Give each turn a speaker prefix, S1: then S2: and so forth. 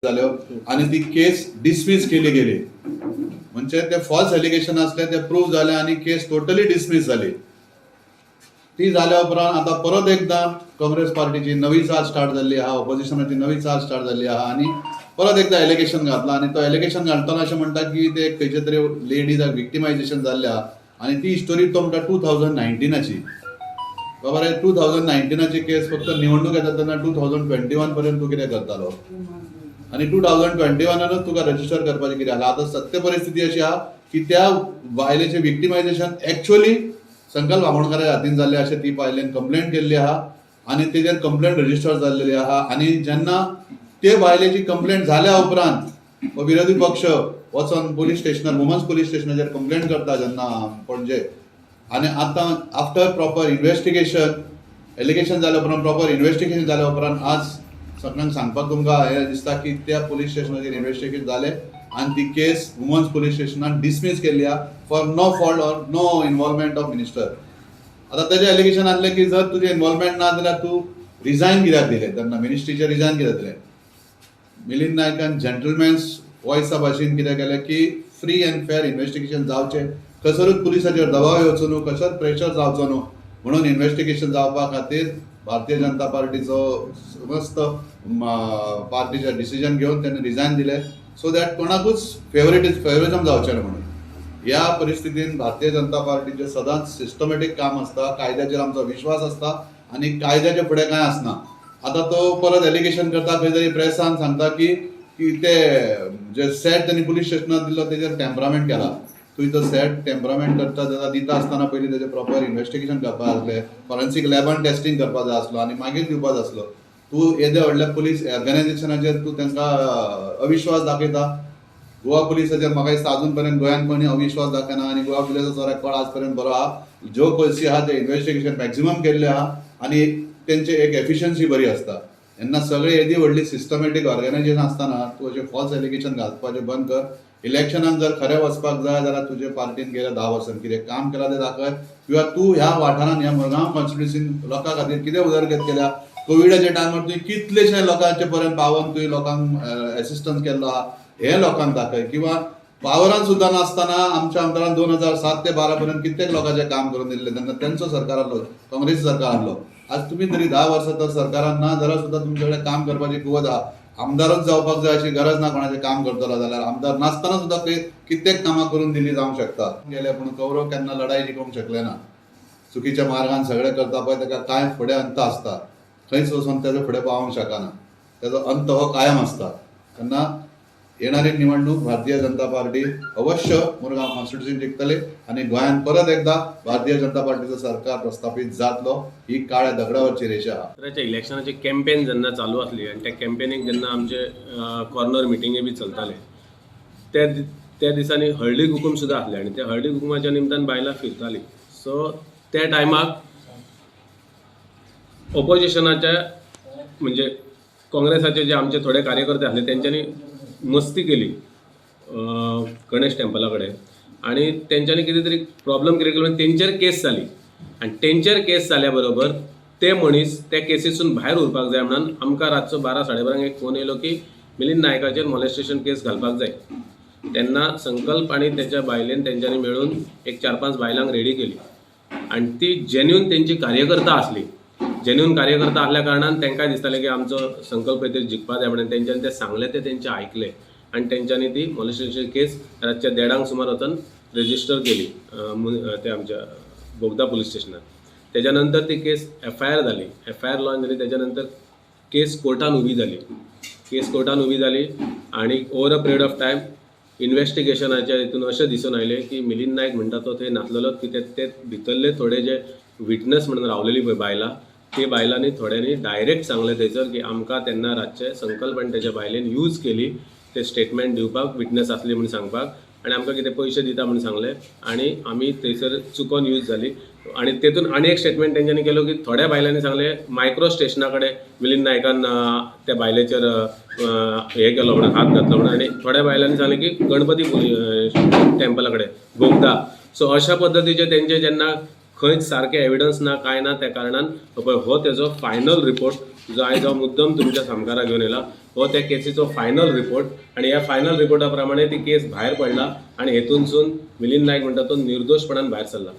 S1: जाल्यो आनी ती केस डिसमीस केली गेली. म्हणजे ते फॉल्स एलिगेशन आसले, ते प्रूव जाले आनी केस टोटली डिसमीस जाली. ती जाल्या उपरांत आतां परत एकदां काँग्रेस पार्टीची नवी चाल स्टार्ट जाल्ली आहा, ऑपोजिशनाची नवी चाल स्टार्ट जाल्ली आहा आनी परत एकदां एलिगेशन घातलां. आनी तो एलिगेशन घालतना अशें म्हणटा की ते खंयचे तरी लेडीजाक विक्टिमायजेशन जाल्लें आहा आनी ती स्टोरी तो म्हणटा 2019आची. बाबा रे, 2019आची केस फक्त निवडणूक येता तेन्ना 2021 पर्यंत तूं कितें करतालो आनी 2021नानूच तुका रजिस्टर करपाचें कितें आसा? आतां सत्य परिस्थिती अशी आहा की त्या बायलेचें विक्टिमायजेशन एक्चुअली संकल्प आमोणकाराच्या हातीन जाल्लें अशें ती बायलेन कंप्लेंट केल्ली आहा आनी तेजेर कंप्लेंट रजिस्टर जाल्लेली आहा. आनी जेन्ना ते बायलेची कंप्लेंट जाल्या उपरांत हो विरोधी पक्ष वचोन पुलीस स्टेशनार, वुमन्स पुलीस स्टेशनाचेर कंप्लेंट करता जेन्ना पणजे, आनी आतां आफ्टर प्रॉपर इन्वेस्टिगेशन, एलिगेशन जाल्या उपरांत, प्रॉपर इन्वेस्टिगेशन जाल्या उपरांत आज सगळ्यांक सांगपाक तुमकां हें दिसता की त्या पुलीस स्टेशनाचेर इन्वेस्टिगेशन जालें आनी ती केस वुमन्स पुलीस स्टेशनान डिसमीस केल्ली आहा for no fault or no involvement of minister. आतां तेजें एलिगेशन आसलें की जर तुजें इन्वॉल्वमेंट ना जाल्यार तूं रिजायन कित्याक दिलें तेन्ना, मिनिस्ट्रीचेर रिजायन कित्याक दिलें? मिलिंद नायकान जंटलमॅन्स वॉयसा भाशेन कितें केलें की फ्री अँड फेर इन्वेस्टिगेशन जावचें, कसरूच पुलिसाचेर दबाव येवचो न्हू, कसोच प्रेशर जावचो न्हू म्हणून इन्वेस्टिगेशन जावपा खातीर भारतीय जनता पार्टीचो समस्त पार्टीचें डिसिजन घेवन तेणें रिजायन दिलें, सो that कोणाकूच फेवरेटिझम जावचें न्हू म्हणून. ह्या परिस्थितीन भारतीय जनता पार्टीचें सदांच सिस्टमॅटीक काम आसता, कायद्याचेर आमचो विश्वास आसता आनी कायद्याच्या फुडें कांय आसना. आतां तो परत एलिगेशन करता, खंय तरी प्रेसान सांगता की ते जे सेट तेणी पुलीस स्टेशनार दिल्लो तेजेर टेम्परामेंट केला. तुवें तो सेट टेम्परामेंट करता जाल्यार दिता आसतना पयलीं तेजें प्रॉपर इन्वेस्टिगेशन करपाक आसलें, फॉरेन्सीक लॅबान टेस्टींग करपाक जाय आसलो आनी मागीर दिवपाक जाय आसलो. तूं येद्या व्हडल्या पुलीस ऑर्गनायझेशनाचेर तूं तांकां अविश्वास दाखयता. गोवा पुलिसाचेर म्हाका दिसता अजून पर्यंत गोंयांत कोणी अविश्वास दाखयना आनी गोवा पुलिसाचो रेकॉर्ड आज पर्यंत बरो आहा. ज्यो केसी आहा ते इन्वेस्टिगेशन मॅक्झिमम केल्ले आहा आनी तेंचे एक एफिशियन्सी बरी आसता. तेन्ना सगळे येदी व्हडली सिस्टमॅटीक ऑर्गनायझेशन आसतना तूं अशें फॉल्स एलिगेशन घालपाचें बंद कर. इलेक्शनाक जर खरें वचपाक जाय जाल्यार तुजे पार्टीन गेल्या 10 वर्सां कितें काम केलां तें दाखय, किंवा तूं ह्या वाठारान, ह्या मुरगांव कॉन्स्टिट्युन्सीन लोकां खातीर कितें उदरगत केल्या, कोविडाच्या टायमार तुवें कितलेशे लोकांचे पर्यंत पावोन तुवें लोकांक एसिस्टन्स केल्लो आहा हें लोकांक दाखय, किंवा पावरान सुद्दां नासतना आमच्या आमदारान 2007 ते 12 पर्यंत कित्येक लोकांचें काम करून दिल्लें तेन्ना तेंचो सरकार आहलो, काँग्रेस सरकार आहलो. आज तुमी तरी 10 वर्सां तर सरकारान ना जाल्यार सुद्दां तुमचे कडेन काम करपाची कुवत आहा. आमदारच जावपाक जाय अशी गरज ना कोणाचें काम करतलो जाल्यार. आमदार नासतना सुद्दां कित्येक कामां करून दिली जावंक शकता. गेले पूण कौरव केन्ना लढाई जिखोवंक शकले ना. चुकीच्या मार्गान सगळें करता पळय ताका कांय फुडें अंत आसता, खंयच वचून तेजो फुडें पावोंक शकना, तेजो अंत हो कायम आसता. तेन्ना येणारी निवडणूक भारतीय जनता पार्टी अवश्य मुरगांव कॉन्स्टिट्युन्सी जिखतले आनी गोंयांत परत एकदां भारतीय जनता पार्टीचो सरकार प्रस्थापीत जातलो. ही काळ्या दगडावरची रेशा आहा.
S2: दसऱ्याच्या इलेक्शनाची कॅम्पेन जेन्ना चालू आसली आनी त्या कॅम्पेनीक जेन्ना आमचे कॉर्नर मिटिंगे बी चलताले, त्या त्या दिसांनी हळदी कुकूम सुद्दां आसलें आनी त्या हळदी कुकुमाच्या निमतान बायलां फिरतालीं. सो त्या टायमाक ओपोजिशनाच्या म्हणजे काँग्रेसाचे जे आमचे थोडे कार्यकर्ते आसले तेंच्यांनी मस्ती केली गणेश टेम्पला कडेन आनी तेंच्यांनी कितें तरी प्रॉब्लम क्रिएट केलो आनी तेंचेर केस जाली. आनी तेंचेर केस जाल्या बरोबर ते मनीस त्या केसीसून भायर उरपाक जाय म्हणून आमकां रातचो 12 साडे 12 एक फोन येयलो की मिलिंद नायकाचेर मॉलेस्टेशन केस घालपाक जाय. तेन्ना संकल्प आनी तेच्या बायलेन तेंच्यांनी मेळून एक 4-5 बायलांक रेडी केली आनी ती जेन्यून तेंची कार्यकर्ता आसली. जेन्यून कार्यकर्ता आसल्या कारणान तांकां दिसतालें की आमचो संकल्प खंय तरी जिखपा जाय म्हणून तेंच्यांनी तें सांगलें, तें तेंचें आयकलें आनी तेंच्यांनी ती मॉलेस्टेशन केस रातच्या देडांक सुमार वचून रजिस्टर केली ते आमच्या बोगदा पुलीस स्टेशनार. तेज्या नंतर ती केस एफआयआर जाली, एफआयआर लॉन्च जाली. तेज्या नंतर केस कोर्टान उबी जाली. केस कोर्टान उबी जाली आनी over a period of time इन्वेस्टिगेशनाच्या हितून अशें दिसून आयलें की मिलिंद नायक म्हणटा तो थंय नासलेलो, कित्याक ते भितरले थोडे जे विटनस म्हणून रावलेली पळय बायलां, ते बायलांनी थोड्यांनी डायरेक्ट सांगलें थंयसर की आमकां तेन्ना रातचें संकल्प आनी तेच्या बायलेन यूज केली ते स्टेटमेंट दिवपाक, विटनस आसली म्हूण सांगपाक, आनी आमकां कितें पयशे दिता म्हूण सांगलें आनी आमी थंयसर चुकोन यूज जाली. आनी तेतून आनी एक स्टेटमेंट तेंच्यांनी केलो की थोड्या बायलांनी सांगलें मायक्रो स्टेशना कडेन मिलिंद नायकान त्या बायलेचेर हें केलो म्हणून, हात घातलो म्हणून, आनी थोड्या बायलांनी सांगलें की गणपती टेम्पला कडेन बोगदा. सो अशा पद्दतीचे तेंचे जेन्ना खंयच सारकें एविडन्स ना कांय ना, त्या कारणान पळय हो तेजो फायनल रिपोर्ट. जो आयज हांव मुद्दम तुमच्या सामकारा घेवन येयला हो त्या केसीचो फायनल रिपोर्ट आनी ह्या फायनल रिपोर्टा प्रमाणे ती केस भायर पडला आनी हेतूनसून मिलिंद नायक म्हणटा तो निर्दोशपणान भायर सरला.